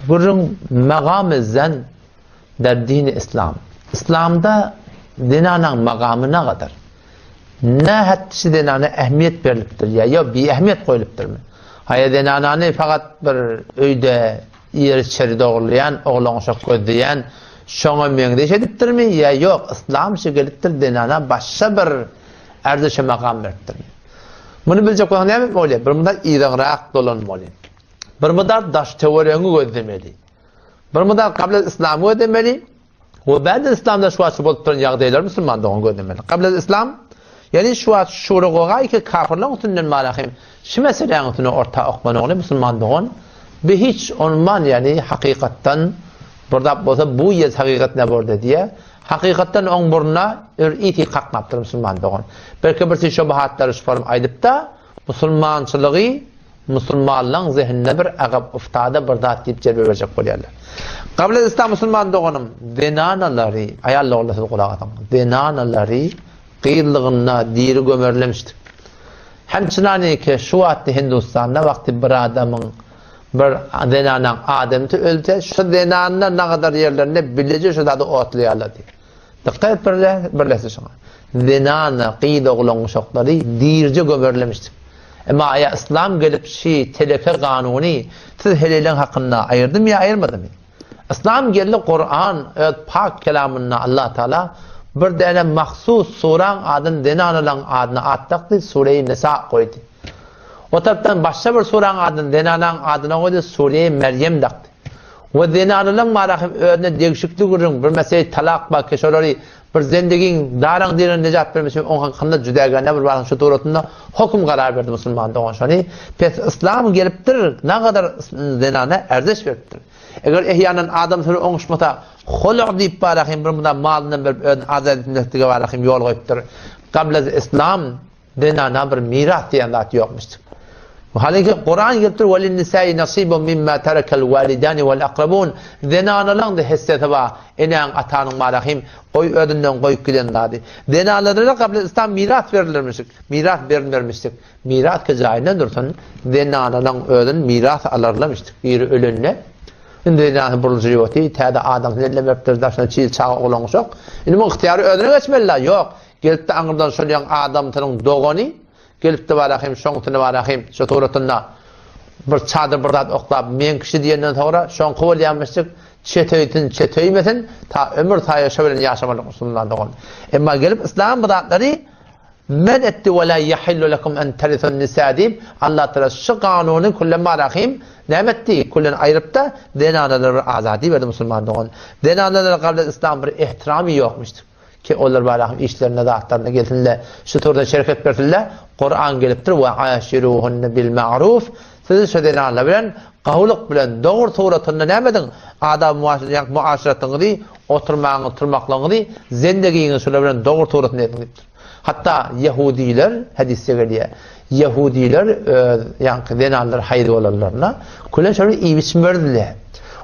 Gürrüň magamy zen der dini islam. Islamda zenanaň magamy nagadar? Nähätdi şu zenana ähmiýet berlipdir ýa ýok biähmiýet goýlupdyrmy? Haýa zenanany fakat bir öýde ýer-içeri dogurlaýan, oglan-uşak gözleýän şoňa meňzeş edipdirmi ýa ýok yslam şu gelipdir zenana başga bir ärzeşe magam beripdirmi? Muny biljek bolsaň näme etmeli bolýar? Bir mydar yzyňrak dolanmaly. Bir mydar daş-töweregiňi gözlemeli. Bir mydar kablel yslamy gözlemeli we bädel yslamda şu wagt bolup duran ýagdaýlary musulman dogan gözlemeli. Kablel yslam, ýagny şu wagt şura gogaýki kafirlaryň üstünden marahym şu meseläniň üstüne orta okmanagyny musulman dogan bi hiç onman ýagny hakykatdan bir zat bolsa bu ýez hakykat ne borda diýe hakykatdan oň burnuna ör iti kakmapdyr musulman dogan. Belki birsi şobahatlary şu form aýdypda musulmançylygy Musulmanlaň zehinine bir agap uftada bir zat diýip jerbe berjek bolýarlar. Gabl islam musulman doganym, zenanalary, aýal doganlar siz gulak asyň. Zenanalary gyzlygynda diri gömerlemişdik. Hemçinani ki şu wagtda Hindustanda wagty bir adamyň bir zenanaň adamsy ölse, şu zenanlar nagadar ýerlerinde bileje şu zady otlaýarlar diýip. Dykgat et birlesi şoňa. Zenana, gyz oglan uşaklary dirje gömerilemişdik. Emma aýa yslam gelip şi teleke ganuny siz heleýleň hakynda aýyrdymy ýa aýyrmadymy? Yslam geldi Kuran öz pak kelamynda Allah Taala bir däne mahsus suraň adyny zenanalaň adyna at dakdy Sureýi Nisa goýdy. O tarapdan başga bir suraň adyny zenanaň adyna goýdy Sureýi Merýem dakdy. We zenanalaň bara hem özüne degişikli gürrüň bir mesele talak bar ki şolary Bir zendigiň daraň diýen nejat bermek üçin oň hakynda jüdägäne bir baryň şu suratynda hokum karar berdi musulman dogan şony pes yslam gelipdir nagadar zenana erzeş beripdir. Eger ehýanan adam sözi oňuşmasa hulu diýip barahym bir munda malyndan berip özüni azat etmeklige barahym ýol goýupdyr. Gablez islam Zenana bir miras diýen zat ýokmuşdyr. Halyki Kuran gelipdir Welin-nisai nasibun mimma terekel walidani wal akrabun. Zenanalaň-da hessesi bar. Enäň, atanyň marahim goý özünden goýup giden zady. Zenanlara gably yslam miras berilermişik. Miras berilmermişdik. Miras ki jaýynda dursun, zenanalaň özün miras alarlamışdyk. Biri ölende indi zenanasy buruljy ýoty, täze adamsyny eline beripdir, daşyna çil çaga oglan uşak. Indi muň ygtyýary özüne geçmeli-la. Ýok. Gelipdi aňyrdan şol ýaň adamsynyň dogany, gelipdi barahym, şoňsuny barahym, şo suratynda bir çadyr bir zat oklap, meň kişi diýenden soňra şoňky bolýamyşjyk, çet öýsün, çet öýmesin, ta ömür saýa şo bilen ýaşamalyk musulman dogan. Emma gelip yslam bu zatlary men etdi we la ýahillu lekum en terisun nisa diýip, Allah Taala şu kanuny küllen barahym näme etdi? Küllen aýrypda zenanalara bir azady berdi musulman dogan. Zenanalara gabla yslam bir ehtiramy ýokmuşdyk. Ki olar barahyň işlerine zatlaryna gelsinle, şu turda şereket bersinle, Kuran gelipdir we aşiruhunne bil ma'ruf, siz şu zenanlar bilen gawulyk bilen dogry suratynda näme ediň, adab muaşeratyňyzy, oturmagyňyzy, turmaklygyňyzy, zendegiňizi şular bilen dogry suratynda ediň diýipdir. Hatda ýehudiler, hadysda gelýär, ýehudiler öz ýaňky zenanlar haýyr bolanlaryna külen şolar iýip-içmerdiler.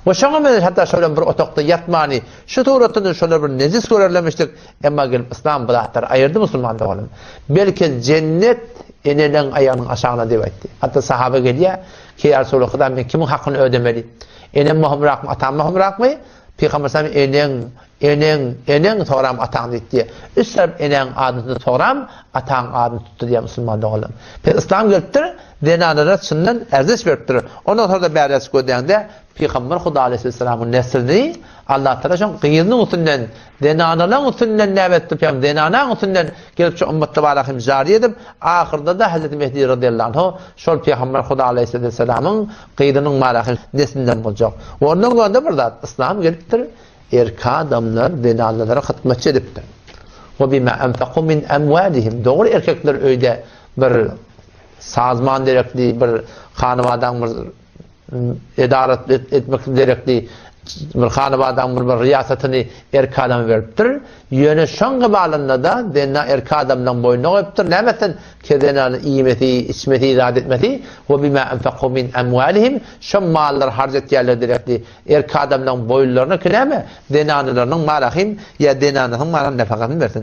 We şoňa meňzeş hatda şolar bilen bir otagda ýatmany Şu suratda şolar bir nejis görerlemişdik, emma gelip yslam bu zatlary aýyrdy musulman doganym. Belki jennet eneleň aýagynyň aşagyna diýip aýtdy. Hatda sahaba gelýär, ki ýa Resulallah Huda men kimiň hakyny ödemeli? Enem möhümrakmy, atam möhümrakmy? Pygamber sallam eneň, eneň, eneň soram ataň diýdi. Üç tarap enäň adyny tutdy soram ataň adyny tutdy diýýär musulman doganlarym. Pes yslam gelipdir, zenanlara çyndan erzeş beripdir. Ondan sonra-da bäräç gözläňde Pygamber Huda aleýhissalamyň neslini Allatagala şoň gyzynyň üstünden, zenanalaň üstünden näme etdi, pygamber zenanaň üstünden gelip şu ymmatda bara hem jary edip, ahyrda-da Hezreti Mehdi radyýallahu anhu şol pygamber Huda aleýhissalamyň gyzynyň bara hem neslinden boljak. Ondan görende bir zat, yslam gelipdir, erkek adamlar zenanalara hyzmatçy edipdir. We bima anfaqu min amwalihim. Dogry erkekler öýde bir sazman gerekli, bir hanabadaň bir edara etmek gerekli bir hanabadaň bir bir riýasatyny erkek adama beripdir. Ýöne şoň gybalynda-da zenna erkek adamlaň boýnuna goýupdyr. Näme etsin? Ki zenany iýmesi, içmesi, zat etmesi, we bima anfaqu min amwalihim, şo mallary harç etýärler gerekli erkek adamlaň boýunlaryna ki näme? Zenanalarynyň marahym ýa zenanasynyň marahym nefakasyny bersin.